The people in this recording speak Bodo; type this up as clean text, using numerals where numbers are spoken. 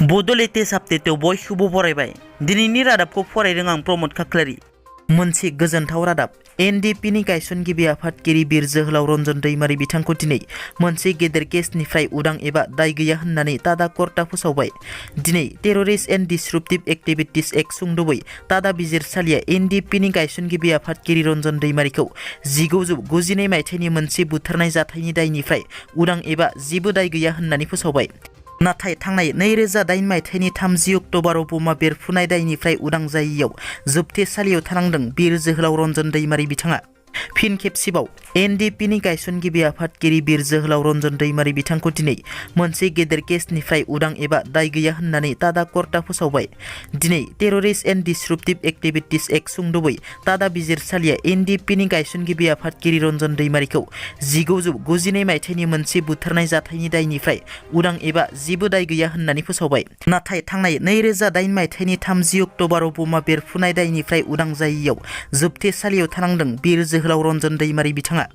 बड' लेटेस्ट आपडेटआव बयखौबो बरायबाय। दिनैनि रादाबखौ फरायदों आं प्रमद खाख्लारि। मोनसे गोजोनथाव रादाब। एनडिपिनि गायसनगिरि आफादगिरि बिर जोहोलाव रन्जन दैमारि बिथांखौ दिनै मोनसे गेदेर केसनिफ्राय उदां एबा दाय गैया होननानै टाडा कर्टआ फोसावबाय। दिनै terrorist and disruptive activities act सुंद'बै टाडा बिजिरसालिया एनडिपिनि गायसनगिरि आफादगिरि रन्जन दैमारिखौ 1992 मायथाइनि मोनसे बुथारनाय जाथायनि दायनिफ्राय उदां एबा जेबो दाय गैया होननानै फोसावबाय। नाथाय थांनाय 2008 मायथाइनि 30 अक्ट'बराव बमा बेरफ्रुनाय दायनिफ्राय उदां जायैयाव जोबथेसालियाव थानांदों बिर जोहोलाव रन्जन दैमारि बिथाङा। फिन खेबसेबाव एनडिपिनि गायसनगिरि आफादगिरि बिर जोहोलाव रन्जन दैमारि बिथांखौ दिनै मोनसे गेदेर केसनिफ्राय उदां एबा दाय गैया होननानै टाडा कर्टआ फोसावबाय। दिनै terrorist and disruptive activities act सुंद'बै टाडा बिजिरसालिया एनडिपिनि गायसनगिरि आफादगिरि रन्जन दैमारिखौ 1992 मायथाइनि मोनसे बुथारनाय जाथायनि दायनिफ्राय उदां एबा जेबो दाय गैया होननानै फोसावबाय। नाथाय थांनाय 2008 मायथाइनि 30 अक्ट'बराव बमा बेरफ्रुनाय दायनिफ्राय उदां जायैयाव जोबथेसालियाव थानांदों बिर जोहोलाव रन्जन दैमारि बिथाङा।